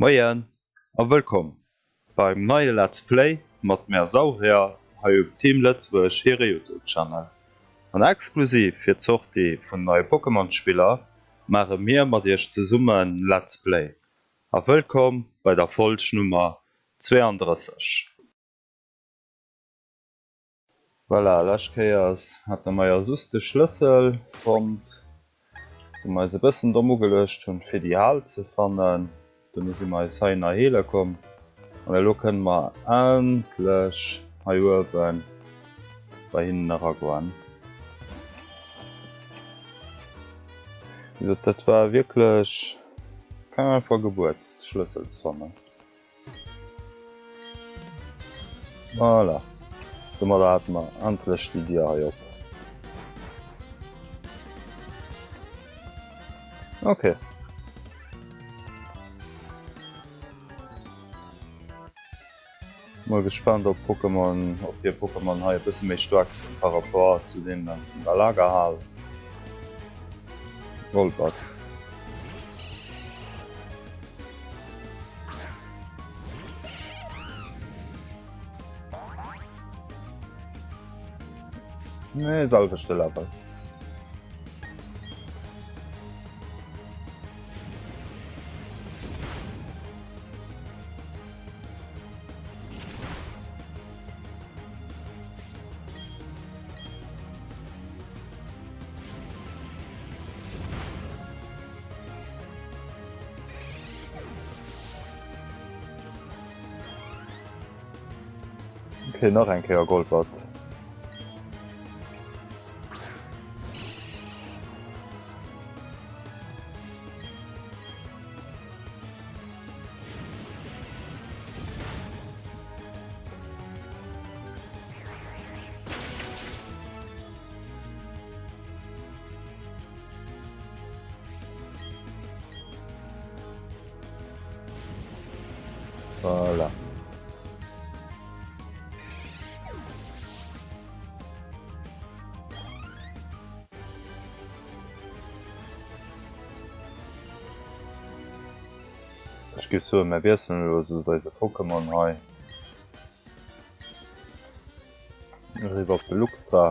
Moien a wëllkomm beim neie Let's Play mat mär Saurier hei um Team Lëtzebuerg hire Youtube Channel. An exklusiv fir d'Sortie vun neie Pokémon Spiller maache mir mat iech zesummen Let's Play. A wëllkomm bei der Folg Nummer 32. Voilà, lescht Kéiers hate mer jo just de Schlëssel fonnt, wou mer eis e bëssen domm ugeluecht hunn, fir déi Hal ze fannen. Duerno si mer eis heihinner heele komm an elo kënne mer endlech hei uewe bei hinnen eragoen. Wéi gesot, dat war wierklech keng einfach Gebuert, de Schlëssel ze fannen. Voilà. Domadder hate mer endlech déi Dier hei op. Okay. Mol gespannt op Pokémon, op hir Pokémon hei e bësse méi staark sinn par rapport zu deenen vun der Lagerhal. Golbat. Nee, selwechte Level. Okay, nach eng Kéier Golbat. Voilà. Ech géif soen, mir wiesselen elo soss eise Pokémon hei. Eriwwer op de Luxtra.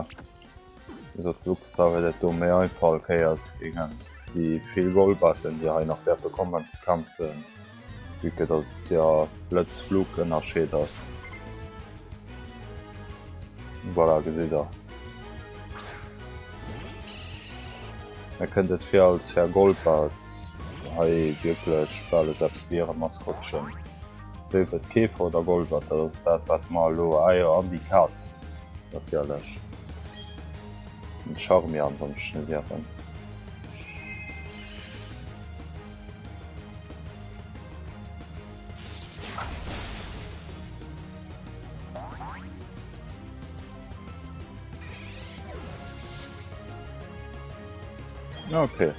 Wéi gesot, de Luxtra huet et do méi einfach all Kéiers géint déi vill Golbaten, déi hei nach wäerte kommen, ze kämpfen, vue que dass et jo Blëtz-Flug-Ënnerscheed ass. Voilà, gesitt der. Mir kënnt et vir, als wär Golbat hei wierklech bal esou eppes wéi hire Maskottchen. Sief et Käfer oder Golbat, dat ass dat wat mer elo, ah jo, an déi Kaz natierlech, den Charmian, wann ech net ieren. Ok,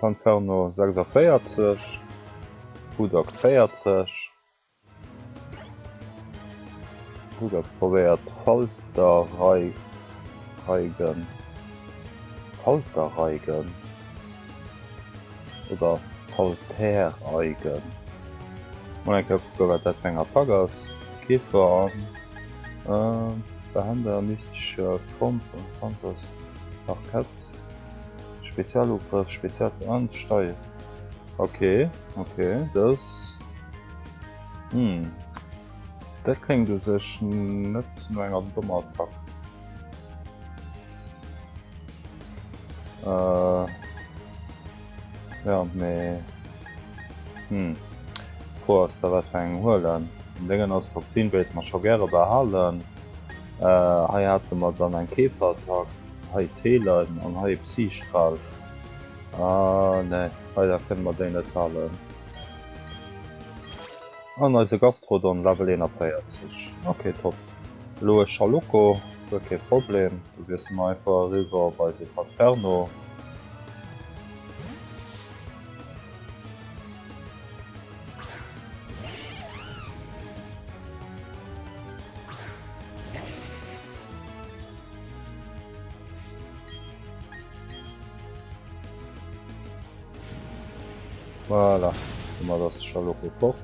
Panferno 46. Budox 40. Budox probéiert Falterreigen. Falterreigen? Oder Faltereigen? Mol eng Kéier kucken, wat dat fir eng Attack ass. Käfer an Behände a mystesche Form vun Panthers Parkett. Spezialugrëff, Spezial an Steil. Ok, ok, dës. Hm. Dat kléngt u sech net no enger dommer Attack. Äh. Ja, mee. Hm. D'Fro ass da wat fir eng huelen. Den Déngen ass Toxin wéilte mer scho gäre behalen. Äh, hei hate mer dann eng Käferattack, hei d'Heelen an hei e Psystral. Ah nee, leider kënne mer déi net halen. An eise Gastrodon Level 41. Ok, top. Elo e Schaloko, guer kee Problem. Do wiessele mer einfach eriwwer op eise Patferno. Voilà. Domat ass de Schall och lo fort.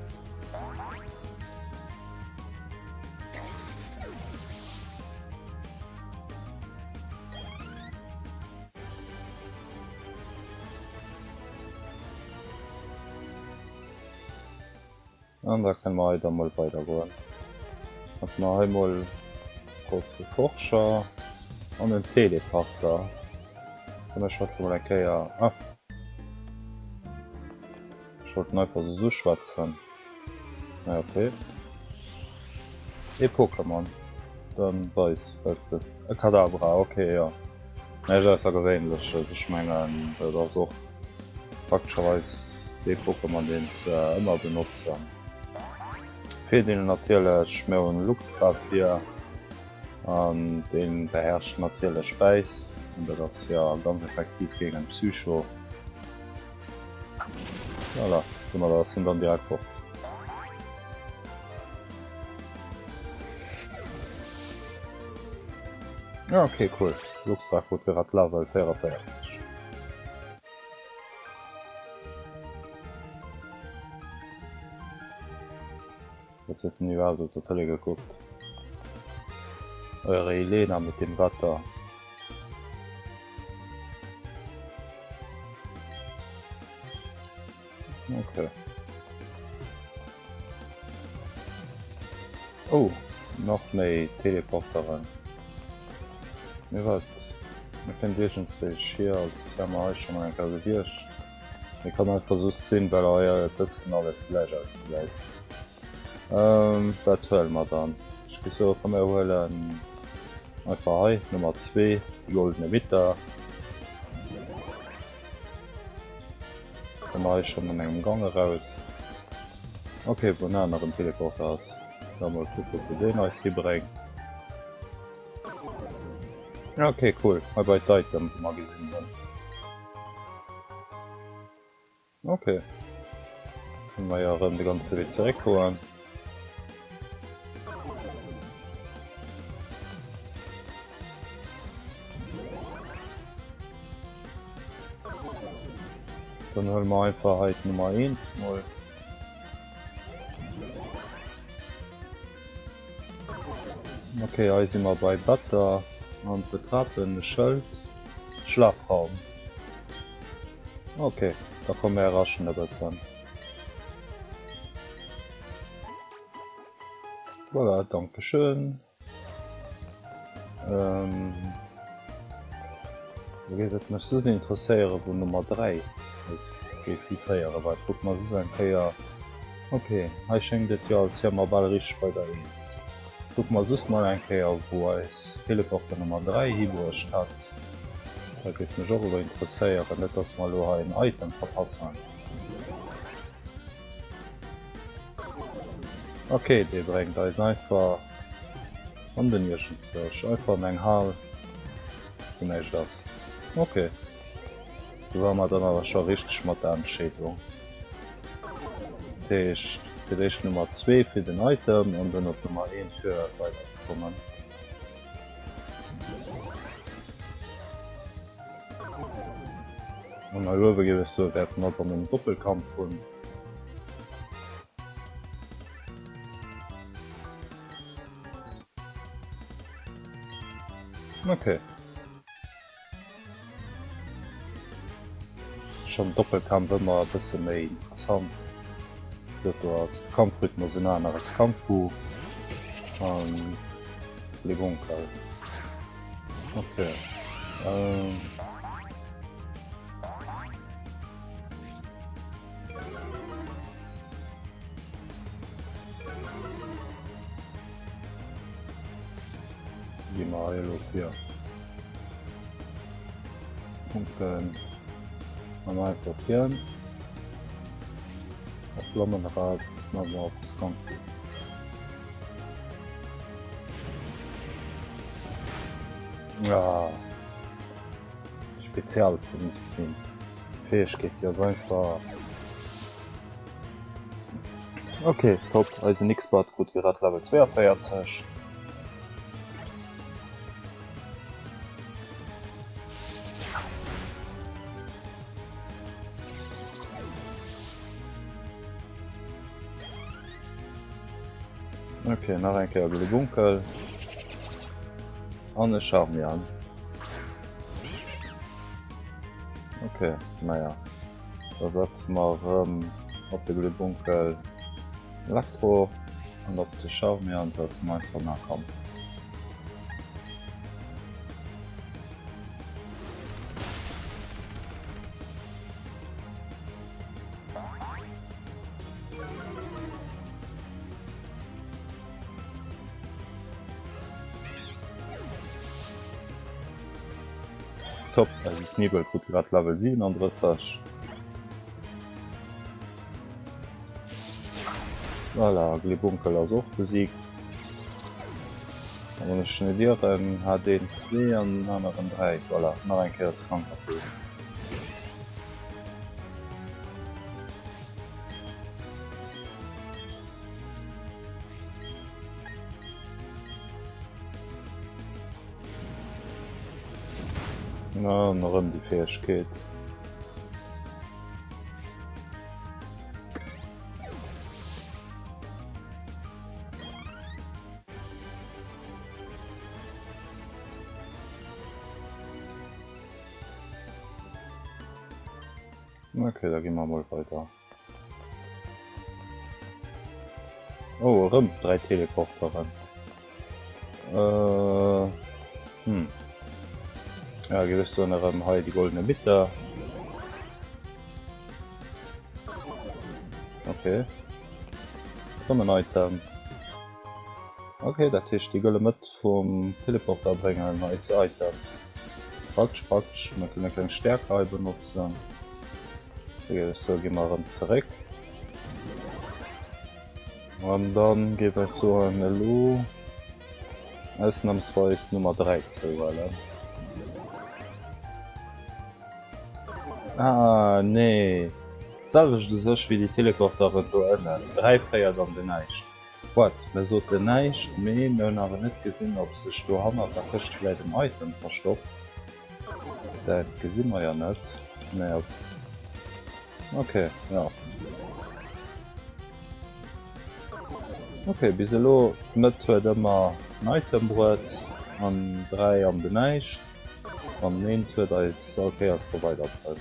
An da kënne mer hei da mol weidergoen. Dass mer hei mol grosse Forscher an en Teleporter. Komm mir schwätze mol eng Kéier. Ah. Ech wollt en einfach soss uschwätzen. Naja, okay. Ee Pokémon. Dann weis wat e Kadabra, okay, jo. Näischt aussergewéinleches. Ech mengen dat ass och praktescherweis dee Pokémon deen se ëmmer benotzen. Virdeel natierlech, mir hunn Luxtra vir an dee beherrscht natierlech Bäiss an dat ass jo ganz effektiv géint en Psycho. Voilà, domadder ass en dann direkt fort. Ja, okay, cool. Luxtra krut grad Level 44. Wat huet den iwwerhaapt op der Tëlee gekuckt? Eure Elena mit dem Wetter. Okay. Oh, nach méi Teleporteren. Mee wat? Mir kënnt iergendswéi hier, als wär mer hei scho mol eng Kéier gewiescht. Mee kann einfach soss sinn, well hei e bëssen alles gläich ausgesäit. Ähm, wat huele mer dann? Ech géif soe komm mir huelen einfach hei Nummer 2, de goldene Witter. Komme hei schonn an engem Gang eraus. Ok, wou en aneren Teleporter ass. Da mol kucke wou deen eis hibréngt. Ok, cool. Hei bei d'Item wou mer gesinn hunn. Ok. Kënne mer jo erëm de ganze Wee zeréck goen. Dann huele mer einfach hei d'Nummer 1 mol. Ok, hei si mer bei Better an betraten e Schëld. Schlafraum. Ok, da komm mir erraschen e bëssen. Voilà, danke schön. Ähm, da géif et mech soss interesséieren, wou Nummer 3 eis géif hiféieren, well kucke mer soss eng Kéier. Ok, hei schéngt et jo als wier mer bal richteg bei der 1. Kucke mer soss mol eng Kéier, wou eis Teleporter Nummer 3 hibruecht hat. Dat géif mech och elo interesséieren, net dass mer elo hei en Item verpassen. Ok, dee bréngt eis einfach an den Ierchenzbësch, einfach an eng Hal, wou näischt ass. Ok, do ware mer dann awer scho richteg mat der Entscheedung. Dat heescht, fir d'éischt Nummer 2 fir den Item an duerno d'Nummer 1 fir weiderzekommen. An hei uewe géif ech soe wäerte mer dann en Doppelkampf hunn. Okay. Schon Doppelkampf ëmmer e bësse méi interessant. Dat do ass de Kampfrhythmus en aneres Kampfbu an Lebonkel. Okay. Ähm. Gi mer hei elo fir Punkten an einfach hien. Op Blommenrad maache mer op Skanky. Ah. Spezialfunktion. Fähegkeet, déi ass einfach. Ok, top, eisen X-Bart krut grad Level 42. Ok, nach eng Kéier Glibunkel. An e Charmian. Ok, naja. Da setze mer erëm op de Glibunkel Elektro an op de Charmian setze mer einfach Nahkampf. Top, eise Sneebel krut grad Level 37. Voilà, Glibunkel ass och besiegt. A wann ech net ieren, hat een zwee an den aneren dräi. Voilà, nach eng Kéier Skankerpull. An erëm déi Fäegkeet. Ok, da gi mer mol weider. Oh, erëm 3 Teleporteren. Äh, hm. Ja, géif ech soen erëm hei déi goldene Mitte. Okay. Erëm en Item. Okay, dat heescht déi gëlle Mëtt vum Teleporter bréngen eis Items. Praktesch, praktesch. Mir kënne kleng Stärke hei benotzen. Da géif ech soen, gi mer erëm zeréck. An dann géif ech soen, elo ausnamsweis Nummer 3 ze huelen. Ah, nee. D'selwecht u sech wéi déi Teleporteren do ënnen. 3 féiert an den Näischt. What? Mir soten näischt, mee mir hunn awer net gesinn ob sech do hannert der Këscht vläit en Item verstoppt. Dat gesi mer jo net. Nee op. Ok, jo. Ok, bis elo d'Mëtt huet ëmmer en Item bruet an 3 an de näischt an eent huet eis all Kéiers do weiderbruet.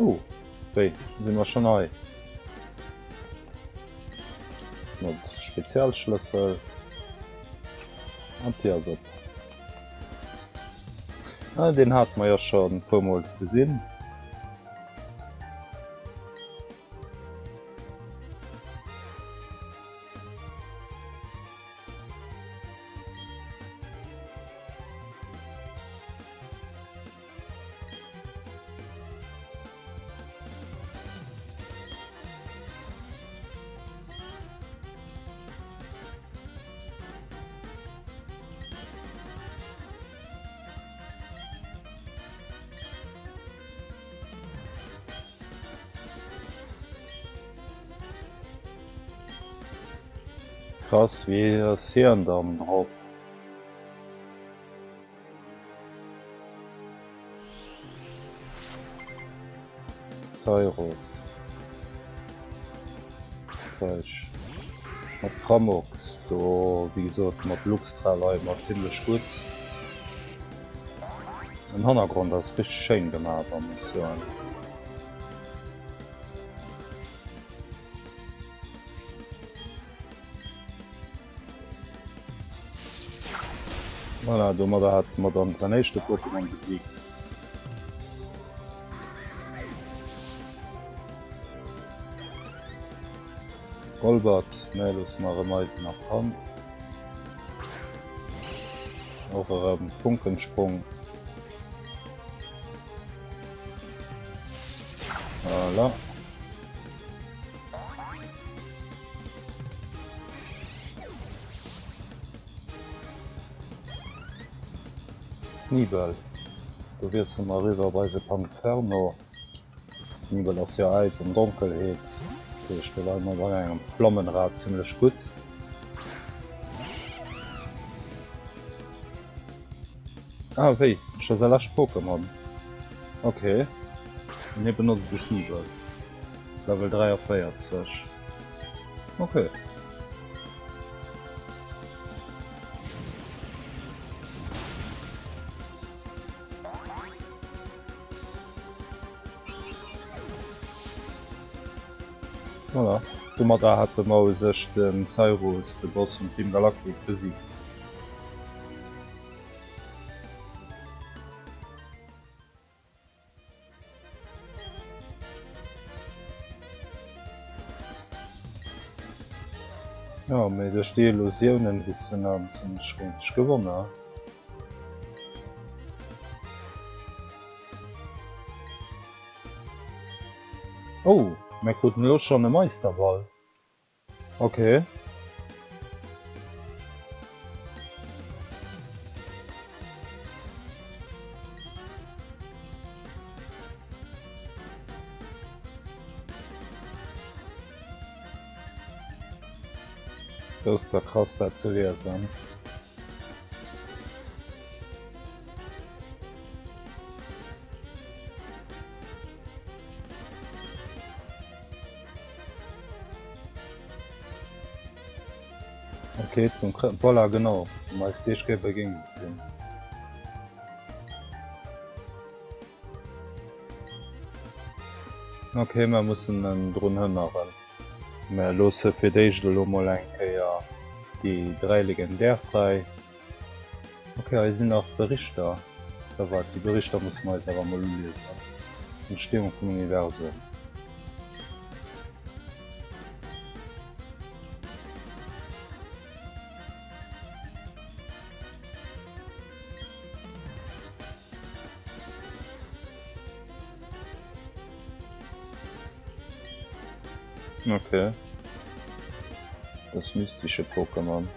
Oh, wéi, si mer schonn hei? Mat Spezialschlëssel. An d'Dier ass op. Ah, deen hate mer jo schonn e puermools gesinn. Krass, wéi ass hien dann drop? Cyrus. Zeug. Mat Pramox do, wéi gesot, mat Luxtra leie mer zimlech gutt. Den Hannergrond ass richteg schéin gemaach, muss ech soen. Voilà, domadder hate mer dann säin éischte Pokémon besiegt. Golbat, ne, loosse mer erëm eisen nach dran. Och erëm Funkensprung. Voilà. Sneebel, do wiessele mer eriwwer op eise Panferno. Sneebel ass jo Äis an Donkelheet, dat heescht do leie mer bei engem Flammenrad zimlech gutt. Ah wéi, scho säi lescht Pokémon? Ok, an hie benotzt e Sneebel. Level 43. Okay. Voilà, domadder hätte mer u sech de Cyrus, de Boss vum Team Galactic, besiegt. Jo, mee duerch déi Illusiounen, déi s du nannst, hunn ech géint dech gewonne. Oh, mir kruten elo schonn e Meisterball. Okay. Dat ass zwar krass dat ze liesen. Okay, zum Kre voilà, genau. Um eis Deeg géiwe géing et sinn. Okay, mer mussen en drun hënneren. Mer loosse fir d'éischt elo mol eng Kéier déi 3 legendär fräi. Ok, hei sinn nach Berichter. Da waart, déi Berichter musse mer eis awer emol uliesen. Entstehung vum Universum. Ok. Das mystische Pokémon.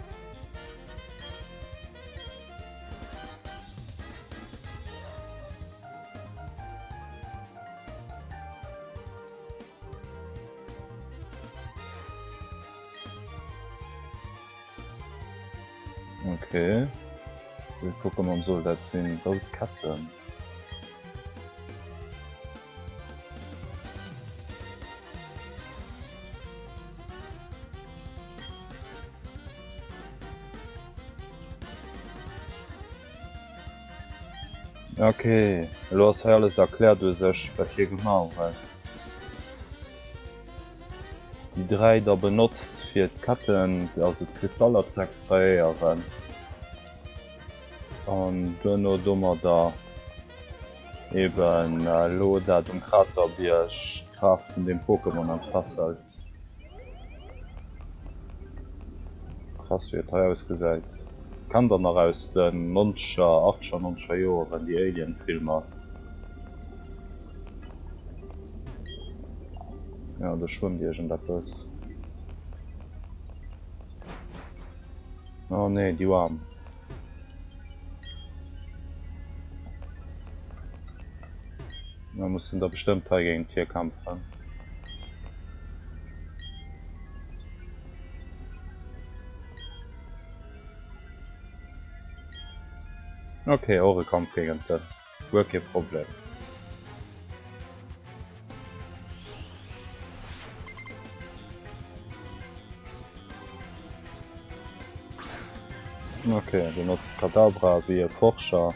Okay. Wéi Pokémon soll dat sinn? Rout Ketten. Ok, elo ass hei alles erkläert u sech, wat hie gemaach huet. Déi 3 da benotzt fir d'Ketten, also d'Kristaller ze extrahéieren an duerno domadder eben elo dat um Kraterbierg d'Kraaft vun deem Pokémon entfesselt. Krass wéi et hei ausgesäit. Kennt der nach aus den nonzeger, achteger, nonzeger Joeren déi Alien Filmer? Jo do schwëmmt iergendeppes. Oh nee déi Waarm. Mer mussen da bestëmmt hei géint hie kämpfen. Ok, och e Kampf géint en, guer kee Problem. Ok, benotzt Kadabra wéi e Forscher.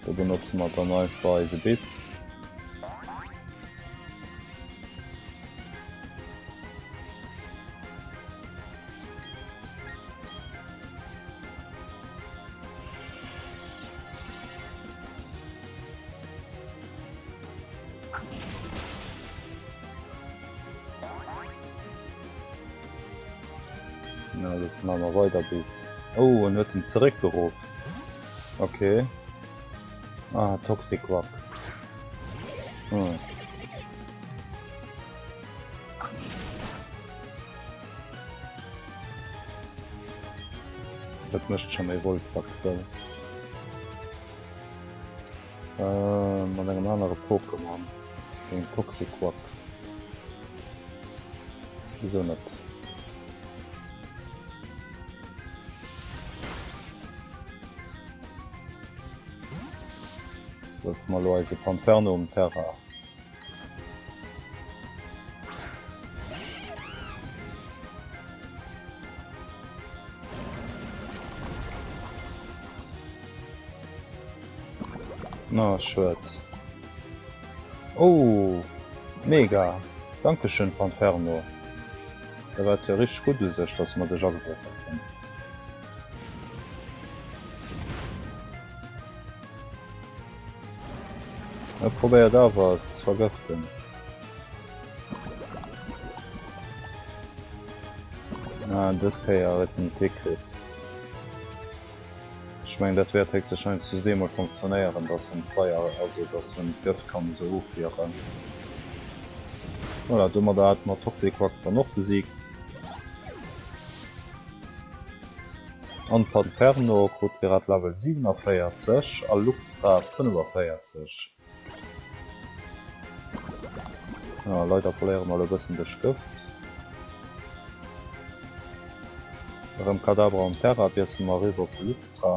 Do benotze mer dann einfach eise Biss. Na, das machen wir weiter bis. Oh, en huet en zeréckgeruff. Okay. Ah, Toxicroak. Hm. Dat mécht scho méi Voltwachsel. Äh, mat engem anere Pokémon. Engem Toxicroak. Wieso net? Setze mer elo eise Panferno um Terrain. Na, schued. Oh! Mega! Dankeschön, Panferno! Dat war jo richteg gutt u sech, dass mer dech agewiesselt hunn. E probéiert awer ze vergëften. Ah, dës Kéier huet en et hikritt. Ech mengen dat wäert héchstwahrscheinlech zu deemol funktionéieren, dass en d'Feier, also dass en d'Gëft kann esou ofwieren. Voilà, domadder hate mer Toxicroak dann och besiegt. An Panferno krut grad Level 47 a Luxtra 45. Ja, leider verléiere mer elo e bëssen duerch Gëft. Erëm Kadabra an Terra wiessele mer eriwwer op de Luxtra.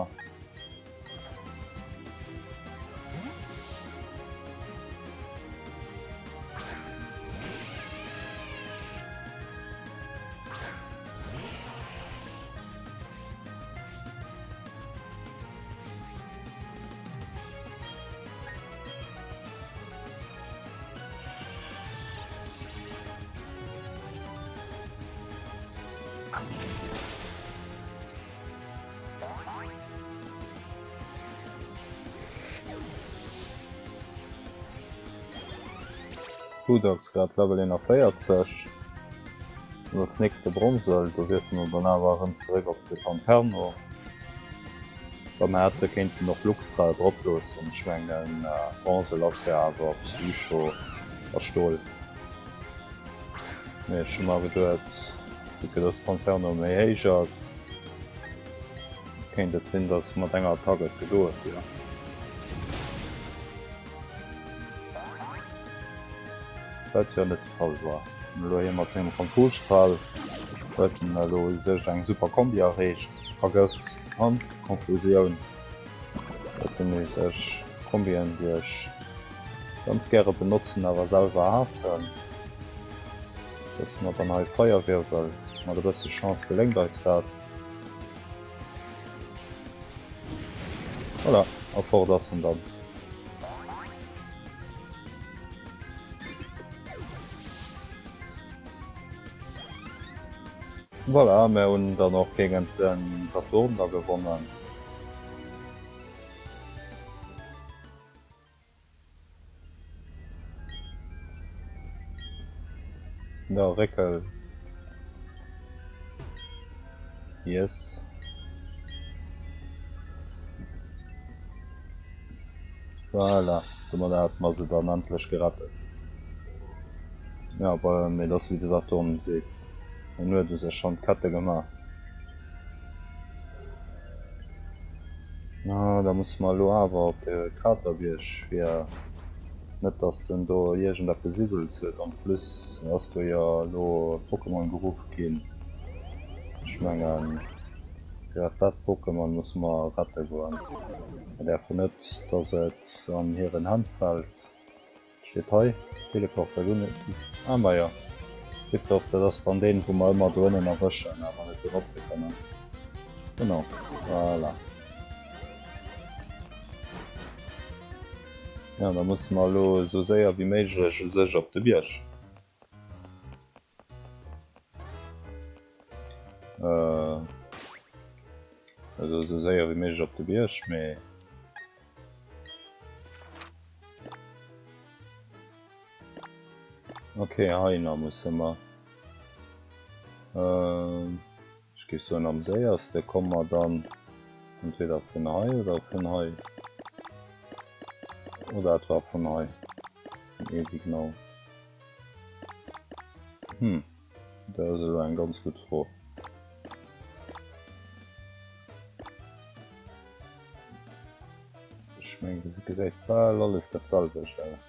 Bulldogs grad Level 41. An als nächst de Bronzel, do wiessele mer dann awer erëm zeréck op de Panferno. Wa mer hätte kéinten och Luxtra drop loossen, ech mengen Bronzel ass jo awer Psycho a Stol. Mee ech hu mer geduet, vu que dass Panferno méi héich ass, kéint et sinn, dass mat enger Attack et gedoe wier. Wat jo net de Fall war. An elo hie mat sengem Konfusstrahl huet en elo u sech eng super Kombi erreecht, Vergëft an Konfusioun. Dat sinn u sech Kombien déi ech ganz gäre benotzen awer selwer haassen. Setze mer dann hei Feierwirbel, mat e bësse Chance geléngt eis dat. Voilà, a fort ass en dann. Voilà, mir hunn dann och géint den Saturn da gewonnen. Da Réckel. Yes. Voilà, domadder hate mer se dann endlech gerettet. Ja, bon, mee et ass wéi de Saturn seet, en huet u sech schonn d'Kette gemaach. Ah, da musse mer elo awer op de Kraterbierg, fir net dass en do iergendeppes iwwels huet. En plus ass do jo elo Pokémon geruff ginn. Ech mengen, grad dat Pokémon musse mer rette goen. Mer däerfen net, dass et an hiren Hänn fält. Steet hei, Teleporter guer net. Ah majo, tiptop, dat ass dann deen wou mer ëmmer do ënnen erwëschen awer net benotze kënnen. Genau, voilà. Ja, da musse mer elo esou séier wéi méiglech u sech op de Bierg. Äh, also esou séier wéi méiglech op de Bierg, mee. Okay, heihinner musse mer. Äh, ech géif soen am séierste komme mer dann entweder vun hei oder vun hei. Oder et war vun hei. Nee, wéi genau. Hm, dat ass elo eng ganz gutt Fro. Ech mengen, se gesäit bal alles dat selwecht aus.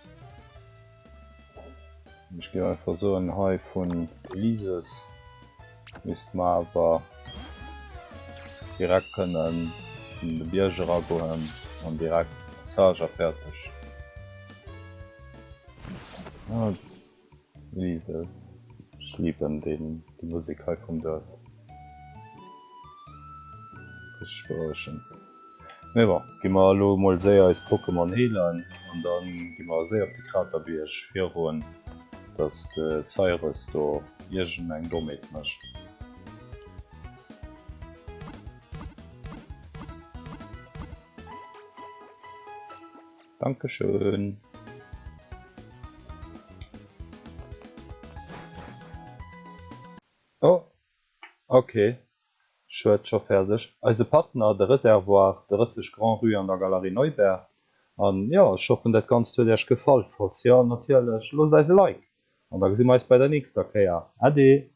Ech géif einfach soen, hei vun Elyses misste mer awer direkt kënnen an de Bierg eragoen an direkt Passage a fäerdeg. Ah, Jesus. Ech lieben den, déi Musek hei vum Duerf. Richteg berouegend. Mee bon, gi mer elo mol séier eis Pokémon healen an dann gi mer séier op de Kraterbierg virun dass de Cyrus do iergend eng Dommheet mécht. Dankeschön. Oh, ok, schued, scho fäerdeg. Eise Partner, de Reservoir 30 Grand-Rue an der Galerie Neubert. An jo, ech hoffen dat Ganzt huet Iech gefall. Falls jo, natierlech, loosst eis e Like an da gesi mer eis bei der nächster Kéier. Ade!